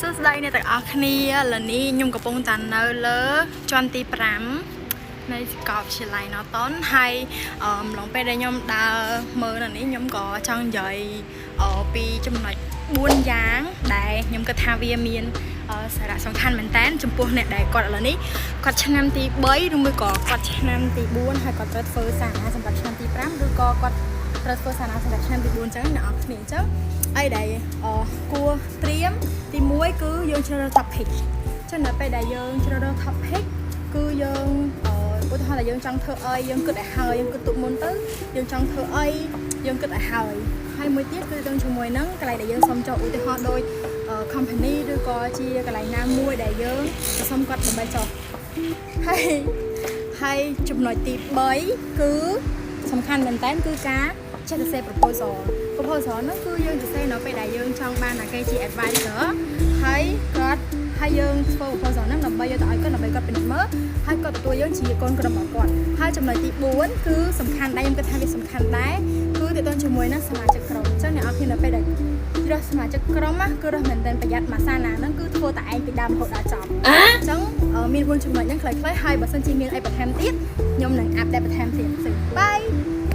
សួស្តីអ្នកទាំងអស់គ្នាឥឡូវនេះខ្ញុំកំពុងតែនៅលើជាន់ទី5នៃសាកលវិទ្យាល័យ Norton ហើយអំឡុងពេលដែលខ្ញុំដើរមើលនៅនេះខ្ញុំក៏ចង់និយាយពីចំណុច4យ៉ាងដែលខ្ញុំគិតថាវាមានសារៈសំខាន់មែនតើចំពោះអ្នកដែលគាត់ឥឡូវនេះគាត់ឆ្នាំទី3ឬមួយក៏គាត់ឆ្នាំទី4ហើយគាត់ត្រូវធ្វើសារណាសម្រាប់ឆ្នាំទី5ឬក៏គាត់ត្រូវធ្វើសារណាសម្រាប់ឆ្នាំទី4អញ្ចឹងអ្នកនរគ្នាអញ្ចឹងអីដែលគួរត្រៀមទី1គឺយើងជ្រើសរើស topic ចឹងនៅពេលដែលយើងជ្រើសរើស topic គឺយើងឧទាហរណ៍ថាយើងចង់ធ្វើអីយើងគិតឲ្យហើយយើងគិតទុកមុនទៅយើងចង់ធ្វើអីយើងគិតឲ្យហើយហើយមួយទៀតគឺទៅជាមួយនឹងកន្លែងដែលយើងសុំចុះឧទាហរណ៍ដូច company ឬក៏ជាកន្លែងណាមួយដែលយើងទៅសុំគាត់ដើម្បីចុះហើយហើយចំណុចទី3គឺសំខាន់មែនតើគឺការចេះសរសេរ proposal។ Proposal ហ្នឹងគឺយើងសរសេរនៅពេលដែលយើងចង់បានអាគេជា advisor ហើយគាត់ហើយយើងធ្វើ proposal ហ្នឹងដើម្បីយកទៅឲ្យគាត់ដើម្បីគាត់ពិនិត្យមើលហើយគាត់ទទួលយើងជាកូនក្រុមរបស់គាត់ហើយចំណុចទី4គឺសំខាន់ដែរខ្ញុំគិតថាវាសំខាន់ដែរគឺទាក់ទងជាមួយនឹងសមាជិកក្រុមអញ្ចឹងអ្នកនរគ្នានៅពេលដែលរើសសមាជិកក្រុមណាគឺរើសមែនទែនប្រយ័ត្នមួយសារណាហ្នឹងគឺធ្វើតែឯងពីដើមរហូតដល់ចប់អញ្ចឹងមាន4ចំណុចហ្នឹងខ្លីៗហើយបើសិនជាមានអីបន្ថែមទៀតខ្ញុំនឹង update បន្ថែមទៀត។ Bye.